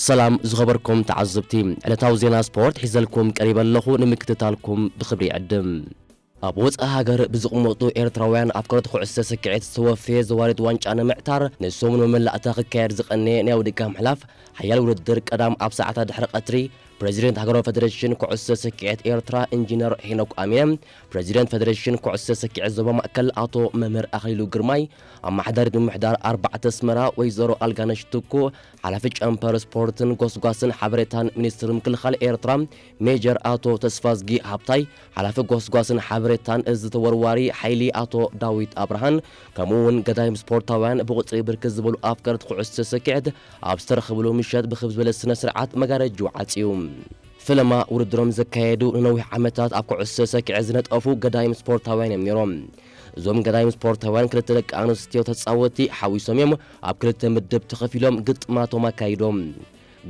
ሰላም ዝኸበርኩም ተዓዘብቲ፣ ዕለታዊ ዜና ስፖርት ሒዘልኩም ቀሪበ ኣለኹ፣ ንምክትታልኩም ብኽብሪ ይዕድም። ኣብ ወጻኢ ሃገር ብዝቕመጡ ኤርትራውያን ኣፍቀርቲ ኩዕሶ ስክዔት ዝተወፈየ ዘዋሪት ዋንጫ ንምዕታር ንሰሙን መመላእታ ክካየድ ዝቐነየ ናይ ውድድር ምሕላፍ ሓያል ውድድር ቀዳም ኣብ ሰዓታት ድሕሪ ቀትሪ ፕረዚደንት ሃገራዊ ፈደረሽን ኩዕሶ ስክዔት ኤርትራ ኢንጂነር ሄኖክ ኣሚነ፣ ፕረዚደንት ፈደረሽን ኩዕሶ ስክዔት ዞባ ማእከል ኣቶ መምህር ኣኽሊሉ ግርማይ፣ ኣመሓዳሪት ምምሕዳር ኣርባዕተ ኣስመራ ወይዘሮ ኣልጋነሽ ትኩ፣ ሓላፊ ጨንፈር ስፖርትን ጎስጓስን ሓበሬታን ሚኒስትር ምክልኻል ኤርትራ ሜጀር ኣቶ ተስፋዝጊ ሃብታይ፣ ሓላፊ ጎስጓስን ሓበሬታን እዚ ተወርዋሪ ሓይሊ ኣቶ ዳዊት ኣብርሃን፣ ከምኡ እውን ገዳይም ስፖርታውያን ብቁጽሪ ብርክት ዝበሉ ኣፍቀርቲ ኩዕሶ ስክዔት ኣብ ዝተረኸብሉ ምሸት ብኽብ ዝበለ ስነ ስርዓት መጋረጅኡ ዓጽዩ። ፈለማ ውድድሮም ዘካየዱ ንነዊሕ ዓመታት ኣብ ኩዕሶ ሰኪዐ ዝነጠፉ ገዳይም ስፖርታውያን እዮም ነይሮም። እዞም ገዳይም ስፖርታውያን ክልተ ደቂ ኣንስትዮ ተጻወትቲ ሓዊሶም እዮም ኣብ ክልተ ምድብ ተኸፊሎም ግጥማቶም ኣካይዶም።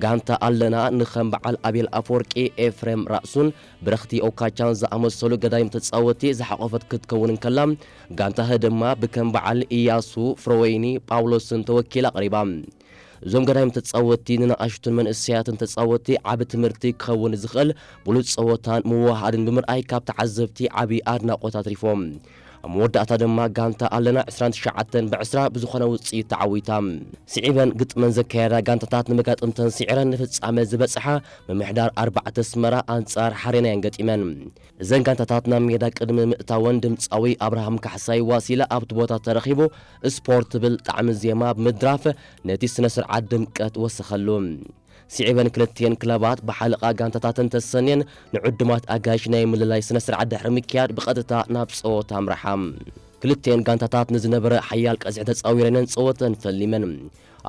ጋንታ ኣለና ንኸም በዓል ኣቤል ኣፈወርቂ፣ ኤፍሬም ራእሱን ብረኽቲ ኦካቻን ዝኣመሰሉ ገዳይም ተጻወትቲ ዝሓቖፈት ክትከውን እንከላ፣ ጋንታ ህ ድማ ብከም በዓል ኢያሱ፣ ፍረወይኒ፣ ጳውሎስን ተወኪላ ቀሪባ። እዞም ገዳይም ተጻወትቲ ንንኣሽቱን መንእሰያትን ተጻወትቲ ዓቢ ትምህርቲ ክኸውን ዝኽእል ብሉጽ ጸወታን ምውህሃድን ብምርኣይ ካብ ተዓዘብቲ ዓቢ ኣድናቖት ኣትሪፎም። ኣብ መወዳእታ ድማ ጋንታ ኣለና ዕስራን ትሽዓተን ብዕስራ ብዝኾነ ውጽኢት ተዓዊታ። ስዒበን ግጥመን ዘካየዳ ጋንታታት ንመጋጥምተን ስዒረን ንፍጻመ ዝበጽሓ ምምሕዳር ኣርባዕተ ኣስመራ ኣንጻር ሓሬና እየን ገጢመን። እዘን ጋንታታት ናብ ሜዳ ቅድሚ ምእታወን ድምጻዊ ኣብርሃም ካሕሳይ ዋሲላ ኣብቲ ቦታ ተረኺቡ ስፖርት ትብል ጣዕሚ ዜማ ብምድራፍ ነቲ ስነ ስርዓት ድምቀት ወሰኸሉ። ስዒበን ክልቲኤን ክለባት ብሓለቓ ጋንታታተን ተሰንየን ንዕዱማት ኣጋይሽ ናይ ምልላይ ስነ ስርዓት ድሕሪ ምክያድ ብቐጥታ ናብ ጸወታ ኣምርሓ። ክልቲኤን ጋንታታት ንዝነበረ ሓያል ቀዝሒ ተጻዊረን እየን ጸወተን ፈሊመን።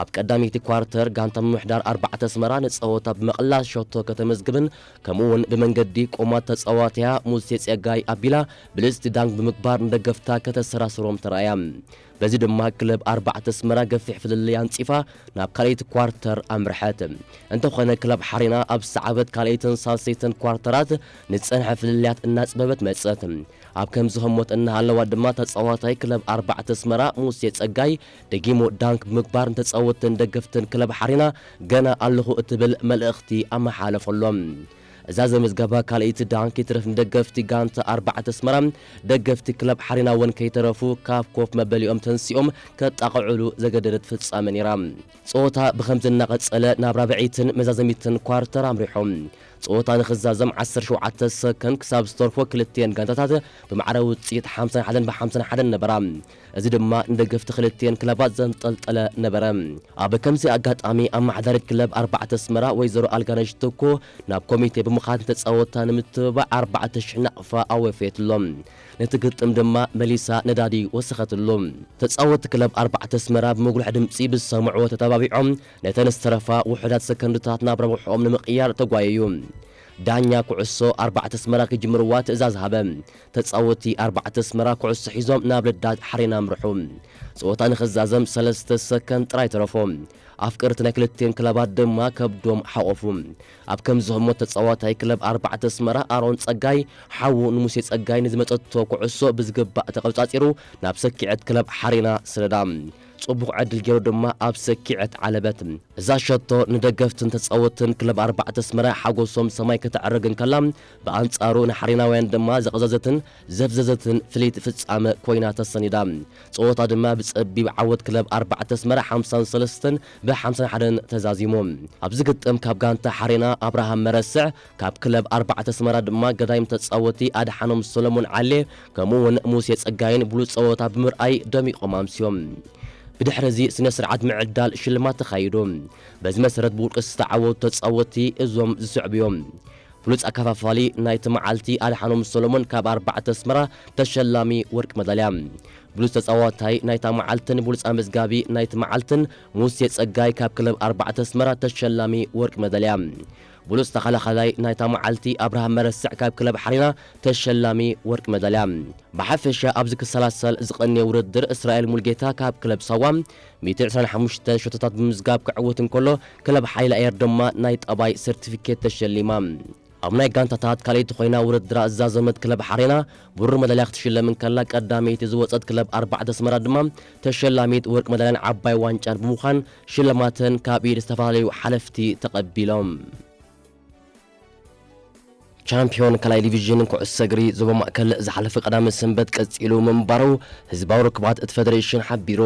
ኣብ ቀዳመይቲ ኳርተር ጋንታ ምምሕዳር ኣርባዕተ ኣስመራ ንጸወታ ብምቕላስ ሸቶ ከተመዝግብን ከምኡ እውን ብመንገዲ ቆማት ተጻዋትያ ሙሴ ጸጋይ ኣቢላ ብልጽቲ ዳንክ ብምግባር ንደገፍታ ከተሰራስሮም ተራእያ። በዚ ድማ ክለብ ኣርባዕተ ኣስመራ ገፊሕ ፍልልይ ኣንጺፋ ናብ ካልኣይቲ ኳርተር ኣምርሐት። እንተኾነ ክለብ ሓሬና ኣብ ዝሰዓበት ካልኣይትን ሳልሰይትን ኳርተራት ንጸንሐ ፍልልያት እናጽበበት መጸት። ኣብ ከምዚ ህሞት እናሃለዋ ድማ ተጻዋታይ ክለብ ኣርባዕተ ኣስመራ ሙሴ ጸጋይ ደጊሙ ዳንክ ብምግባር ንተጻወትትን ደገፍትን ክለብ ሓሬና ገና ኣለኹ እትብል መልእኽቲ ኣመሓለፈሎም። እዛ ዘመዝገባ ካልኣይቲ ዳንክ ይትረፍ ንደገፍቲ ጋንታ ኣርባዕተ ኣስመራ፣ ደገፍቲ ክለብ ሓሬና እውን ከይተረፉ ካብ ኮፍ መበሊኦም ተንሲኦም ከጣቕዕሉ ዘገደደት ፍጻመ ነይራ። ጸወታ ብኸምዚ እናቐጸለ ናብ ራብዐይትን መዛዘሚትን ኳርተር ኣምሪሖም። ጸወታ ንኽዛዘም ዓሰርተ ሸውዓተ ሰከንድ ክሳብ ዝተርፎ ክልቲኤን ጋንታታት ብማዕረ ውጽኢት ሓምሳን ሓደን ብሓምሳን ሓደን ነበራ። እዚ ድማ ንደገፍቲ ክልቲኤን ክለባት ዘንጠልጠለ ነበረ። ኣብ ከምዚ ኣጋጣሚ ኣመሓዳሪት ክለብ ኣርባዕተ ኣስመራ ወይዘሮ ኣልጋነሽ ትኩ ናብ ኮሚቴ ብምኻድ ንተጻወትታ ንምትብባዕ ኣርባዕተ ሽሕ ናቕፋ ኣወፈየትሎም። ነቲ ግጥም ድማ መሊሳ ነዳዲ ወሰኸትሉ። ተጻወትቲ ክለብ ኣርባዕተ ኣስመራ ብምጉልሕ ድምጺ ብዝሰምዕዎ ተተባቢዖም ነተን ዝተረፋ ውሑዳት ሰከንድታት ናብ ረብሕኦም ንምቕያር ተጓየዩ። ዳኛ ኩዕሶ ኣርባዕተ ኣስመራ ክጅምርዋ ትእዛዝ ሃበ። ተጻወትቲ ኣርባዕተ ኣስመራ ኩዕሶ ሒዞም ናብ ልዳት ሓሬና ኣምርሑ። ጸወታ ንኽዛዘም ሰለስተ ሰከንድ ጥራይ ተረፎ። ኣፍቀርቲ ናይ ክልቲኤን ክለባት ድማ ከብዶም ሓቖፉ። ኣብ ከምዚ ህሞት ተጻዋታይ ክለብ ኣርባዕተ ኣስመራ ኣሮን ጸጋይ ሓዉ ንሙሴ ጸጋይ ንዝመጸቶ ኩዕሶ ብዝግባእ ተቐጻጺሩ ናብ ሰኪዐት ክለብ ሓሬና ሰደዳ። ጽቡቕ ዕድል ገይሩ ድማ ኣብ ሰኪዐት ዓለበት። እዛ ሸቶ ንደገፍትን ተጻወትን ክለብ ኣርባዕተ ኣስመራ ሓጎሶም ሰማይ ከተዕርግ እንከላ፣ ብኣንጻሩ ንሓሬናውያን ድማ ዘቐዘዘትን ዘፍዘዘትን ፍልይቲ ፍጻመ ኮይና ተሰኒዳ። ጸወታ ድማ ብጸቢብ ዓወት ክለብ ኣርባዕተ ኣስመራ ሓምሳን ሰለስተን ብሓምሳን ሓደን ተዛዚሙ። ኣብዚ ግጥም ካብ ጋንታ ሓሬና ኣብርሃም መረስዕ፣ ካብ ክለብ ኣርባዕተ ኣስመራ ድማ ገዳይም ተጻወቲ ኣድሓኖም ሰሎሞን ዓሌ፣ ከምኡ እውን ሙሴ ጸጋይን ብሉጽ ጸወታ ብምርኣይ ደሚቖም ኣምስዮም። ብድሕሪ እዚ ስነ ስርዓት ምዕዳል ሽልማት ተኻይዱ። በዚ መሰረት ብውርቂ ዝተዓወቱ ተጻወቲ እዞም ዝስዕቡ እዮም። ብሉጽ ኣከፋፋሊ ናይቲ መዓልቲ ኣድሓኖም ሰሎሞን ካብ ኣርባዕተ ኣስመራ ተሸላሚ ወርቂ መዳልያ። ብሉጽ ተጻዋታይ ናይታ መዓልትን ብሉጽ ኣመዝጋቢ ናይቲ መዓልትን ሙሴ ጸጋይ ካብ ክለብ ኣርባዕተ ኣስመራ ተሸላሚ ወርቂ መዳልያ። ብሉጽ ተኸላኻላይ ናይታ መዓልቲ ኣብርሃም መረስዕ ካብ ክለብ ሓሬና ተሸላሚ ወርቂ መዳልያ። ብሓፈሻ ኣብዚ ክሰላሰል ዝቐንየ ውድድር እስራኤል ሙልጌታ ካብ ክለብ ሳዋ ሚእቲ ዕስራን ሓሙሽተን ሸቶታት ብምዝጋብ ክዕውት እንከሎ፣ ክለብ ሓይሊ ኣየር ድማ ናይ ጠባይ ሰርቲፊኬት ተሸሊማ። ኣብ ናይ ጋንታታት ካልኣይቲ ኮይና ውድድራ ዝዛዘመት ክለብ ሓሬና ብሩር መዳልያ ክትሽለም እንከላ፣ ቀዳመይቲ ዝወጸት ክለብ ኣርባዕተ ኣስመራ ድማ ተሸላሚት ወርቂ መዳልያን ዓባይ ዋንጫን ብምዃን ሽልማተን ካብ ኢድ ዝተፈላለዩ ሓለፍቲ ተቐቢሎም። ቻምፒዮን ካልኣይ ዲቪዥን ኩዕሶ እግሪ ዞባ ማእከል ዝሓለፈ ቀዳመ ሰንበት ቀጺሉ ምንባሩ ህዝባዊ ርክባት እቲ ፌደሬሽን ሓቢሩ።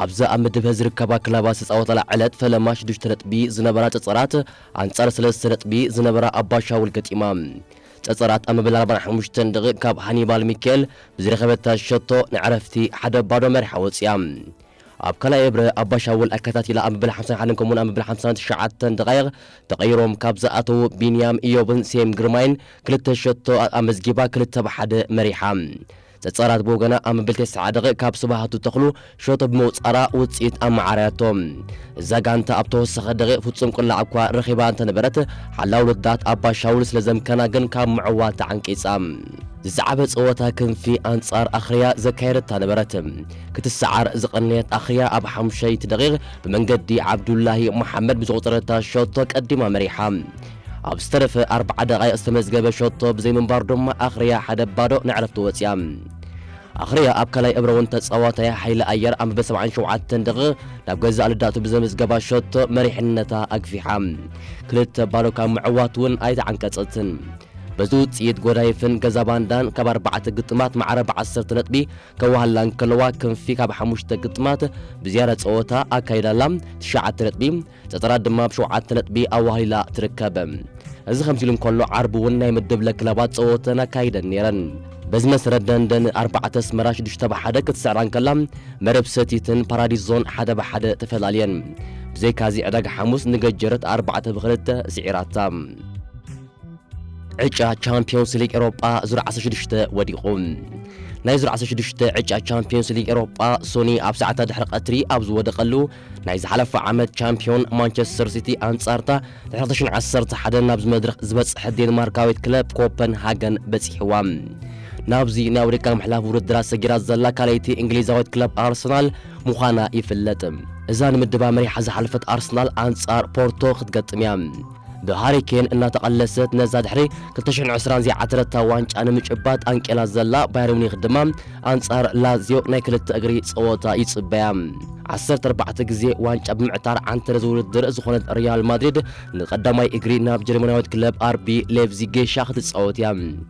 ኣብዛ ኣብ ምድብ ሀ ዝርከባ ክለባት ዝተጻወታላ ዕለት ፈለማ ሽዱሽተ ነጥቢ ዝነበራ ጸጸራት ኣንጻር ሰለስተ ነጥቢ ዝነበራ ኣባሻውል ገጢማ። ጸጸራት ኣብ መበል ኣርባዓን ሓሙሽተን ደቂቕ ካብ ሃኒባል ሚካኤል ብዝረኸበታ ሸቶ ንዕረፍቲ ሓደ ባዶ መሪሓ ወጺኣ። ኣብ ካልኣይ እብረ ኣባሻውል ኣከታቲላ ኣብ መበል ሓምሳን ሓደን ከምኡውን ኣብ መበል ሓምሳን ትሽዓተን ደቓይቕ ተቐይሮም ካብ ዝኣተዉ ቢንያም ኢዮብን ሴም ግርማይን ክልተ ሸቶ ኣመዝጊባ ክልተ ብሓደ መሪሓ። ጸጸራት ብወገና ኣብ መበል ተስዓ ደቂቕ ካብ ስብሃቱ ተኽሉ ሸቶ ብምውጻራ ውጽኢት ኣመዓራያቶ። እዛ ጋንታ ኣብ ተወሰኸ ደቂቕ ፍጹም ቅላዕ እኳ ረኺባ እንተነበረት፣ ሓላው ልዳት ኣባሻውል ስለ ዘምከና ግን ካብ ምዕዋት ተዓንቂጻ። ዝሰዓበ ጸወታ ክንፊ ኣንጻር ኣኽርያ ዘካየደታ ነበረት። ክትሰዓር ዝቐነየት ኣኽርያ ኣብ ሓሙሻይቲ ደቂቕ ብመንገዲ ዓብዱላሂ መሓመድ ብዝቑጸረታ ሸቶ ቀዲማ መሪሓ። ኣብ ዝተረፈ ኣርብዓ ደቓይቕ ዝተመዝገበ ሸቶ ብዘይምንባሩ ድማ ኣኽርያ ሓደ ባዶ ንዕረፍቲ ወጽያ። ኣኽርያ ኣብ ካልኣይ እብረ እውን ተጻዋታይ ሓይሊ ኣየር ኣብ መበል ሰብዓን ሸውዓተን ደቂቕ ናብ ገዛእ ልዳቱ ብዘመዝገባ ሸቶ መሪሕነታ ኣግፊሓ። ክልተ ባዶ ካብ ምዕዋት እውን ኣይተዓንቀጸትን። በዚ ውጽኢት ጎዳይፍን ገዛ ባንዳን ካብ ኣርባዕተ ግጥማት ማዕረ ብዓሰርተ ነጥቢ ከዋህላ እንከለዋ፣ ክንፊ ካብ ሓሙሽተ ግጥማት ብዝያዳ ጸወታ ኣካይዳ ኣላ፣ ትሽዓተ ነጥቢ፣ ጸጸራት ድማ ብሸውዓተ ነጥቢ ኣዋህሊላ ትርከብ። እዚ ከምዚ ኢሉ እንከሎ፣ ዓርቢ እውን ናይ ምድብ ለ ክለባት ጸወተን ኣካይደን ነይረን። በዚ መሰረት፣ ደንደን ኣርባዕተ ኣስመራ ሽዱሽተ ብሓደ ክትስዕራ እንከላ፣ መረብ ሰቲትን ፓራዲዞን ሓደ ብሓደ ተፈላልየን። ብዘይካዚ፣ ዕዳጋ ሓሙስ ንገጀረት ኣርባዕተ ብኽልተ ስዒራታ። ዕጫ ቻምፒዮንስ ሊግ ኤሮጳ ዙር ዓሰርተ ሽዱሽተ ወዲቑ። ናይ ዙር ዓሰርተ ሽዱሽተ ዕጫ ቻምፒዮንስ ሊግ ኤሮጳ ሶኒ ኣብ ሰዓታት ድሕሪ ቀትሪ ኣብ ዝወደቐሉ፣ ናይ ዝሓለፈ ዓመት ቻምፒዮን ማንቸስተር ሲቲ ኣንጻርታ ድሕሪ ክልተ ሽሕን ዓሰርተ ሓደን ናብዚ መድረኽ ዝበጽሐት ዴንማርካዊት ክለብ ኮፐንሃገን በጺሕዋ። ናብዚ ናይ ኣውሮፓ ምሕላፍ ውድድር ኣሰጊራ ዘላ ካልኣይቲ እንግሊዛዊት ክለብ ኣርሰናል ምዃና ይፍለጥ። እዛ ንምድባ መሪሓ ዝሓለፈት ኣርሰናል ኣንጻር ፖርቶ ክትገጥም እያ። ብሃሪ ኬን እናተቐለሰት ነዛ ድሕሪ ክልተ ሽሕን ዕስራን ዘይዓተረታ ዋንጫ ንምጭባጥ ኣንቄላ ዘላ ባየር ሙኒክ ድማ ኣንጻር ላዚዮ ናይ ክልተ እግሪ ጸወታ ይጽበያ። ዓሰርተ ኣርባዕተ ግዜ ዋንጫ ብምዕታር ዓንተር እዚ ውድድር ዝኾነት ሪያል ማድሪድ ንቐዳማይ እግሪ ናብ ጀርመናዊት ክለብ ኣርቢ ሌፕዚግ ጌሻ ክትጻወት እያ።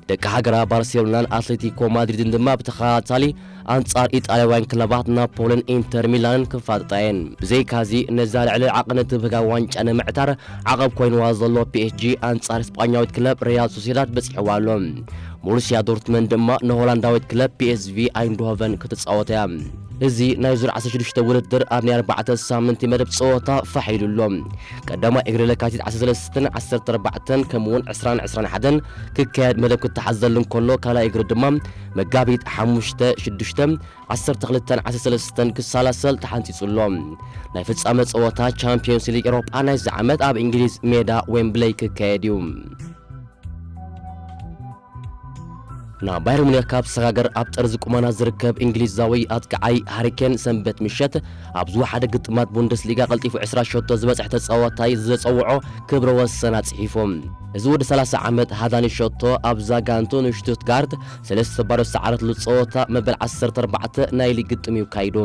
ደቂ ሃገራ ባርሴሎናን ኣትሌቲኮ ማድሪድን ድማ ብተኸታታሊ ኣንጻር ኢጣልያውያን ክለባት ናፖልን ኢንተር ሚላንን ክፋጠጣ እየን። ብዘይካዚ፣ ነዛ ልዕሊ ዓቕኒ ትብህጋ ዋንጫ ንምዕታር ዓቐብ ኮይንዋ ዘሎ ፒ ኤስ ጂ ኣንጻር ስጳኛዊት ክለብ ሪያል ሶሴዳድ በጺሕዋ ኣሎ። ቦሩስያ ዶርትመንድ ድማ ንሆላንዳዊት ክለብ ፒ ኤስ ቪ ኣይንድሆቨን ክትጻወት እያ። እዚ ናይ ዙር ዓሰርተ ሽዱሽተ ውድድር ኣብ ናይ ኣርባዕተ ሳምንቲ መደብ ጸወታ ፋሕ ኢሉ ኣሎ። ቀዳማይ እግሪ ለካቲት ዓሰርተ ሰለስተን ዓሰርተ ኣርባዕተን ከምኡውን ዕስራን ዕስራን ሓደን ክካየድ መደብ ክተሓዘሉ እንከሎ፣ ካልኣይ እግሪ ድማ መጋቢት ሓሙሽተ፣ ሽዱሽተ፣ ዓሰርተ ክልተን ዓሰርተ ሰለስተን ክሰላሰል ተሓንጺጹ ኣሎ። ናይ ፍጻመ ጸወታ ቻምፒዮንስ ሊግ ኤሮጳ ናይዚ ዓመት ኣብ እንግሊዝ ሜዳ ዌምብለይ ክካየድ እዩ። ናብ ባየር ሙኒክ ካብ ዝሰጋገር ኣብ ጠርዚ ቁመና ዝርከብ እንግሊዛዊ ኣጥቃዓይ ሃሪኬን ሰንበት ምሸት ኣብ ዝወሓደ ግጥማት ቡንደስሊጋ ቀልጢፉ ዕስራ ሸቶ ዝበጽሐ ተጻዋታይ ዘጸውዖ ክብረ ወሰን ኣጽሒፉ። እዚ ወዲ ሰላሳ ዓመት ሃዳኒ ሸቶ ኣብዛ ጋንቱ ንሽቱትጋርት ሰለስተ ባዶ ዝሰዓረትሉ ጸወታ መበል ዓሰርተ ኣርባዕተ ናይ ሊግ ግጥም እዩ ካይዱ።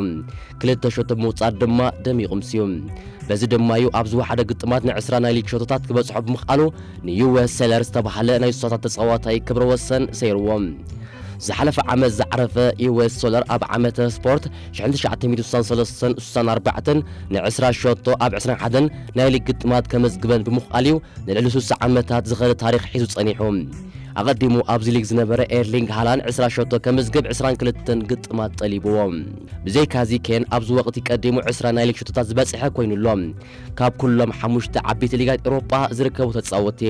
ክልተ ሸቶ ብምውጻእ ድማ ደሚቑ ምስዩ። በዚ ድማ እዩ ኣብ ዝወሓደ ግጥማት ንዕስራ ናይ ሊግ ሸቶታት ክበጽሖ ብምኽኣሉ ንዩወ ሴለር ዝተባህለ ናይ ሱሳታት ተጻዋታይ ክብረ ወሰን ሰይርዎ። ዝሓለፈ ዓመት ዝዓረፈ ዩወ ሶለር ኣብ ዓመተ ስፖርት ሽሕን ትሽዓተ ሚእትን ስሳን ሰለስተን ስሳን ኣርባዕተን ንዕስራ ሸቶ ኣብ ዕስራን ሓደን ናይ ሊግ ግጥማት ከመዝግበን ብምኽኣል እዩ ንልዕሊ ስሳ ዓመታት ዝኸደ ታሪኽ ሒዙ ጸኒሑ። ኣቐዲሙ ኣብዚ ሊግ ዝነበረ ኤርሊንግ ሃላንድ ዕስራ ሸቶ ከመዝግብ ዕስራን ክልተን ግጥማት ጠሊብዎ። ብዘይካዚ ኬን ኣብዚ ወቕቲ ቀዲሙ ዕስራ ናይ ሊግ ሸቶታት ዝበጽሐ ኮይኑ ኣሎ። ካብ ኩሎም ሓሙሽተ ዓበይቲ ሊጋት ኤውሮጳ ዝርከቡ ተጻወትቲ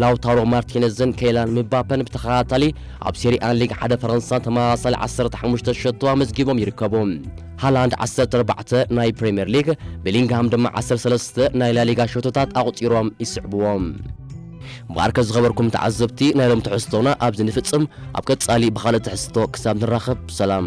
ላውታሮ ማርቲነዝን ኬይላን ምባፐን ብተኸታታሊ ኣብ ሴሪኣን ሊግ ሓደ ፈረንሳን ተመሳሳሊ ዓሰርተ ሓሙሽተ ሸቶ ኣመዝጊቦም ይርከቡ። ሃላንድ ዓሰርተ ኣርባዕተ ናይ ፕሪምየር ሊግ፣ ቤሊንግሃም ድማ ዓሰርተ ሰለስተ ናይ ላሊጋ ሸቶታት ኣቑጺሮም ይስዕብዎም። እምበኣርከ ዝኸበርኩም ተዓዘብቲ፣ ናይ ሎም ትሕዝቶና ኣብዚ ንፍጽም። ኣብ ቀጻሊ ብኻልእ ትሕዝቶ ክሳብ ንራኸብ፣ ሰላም።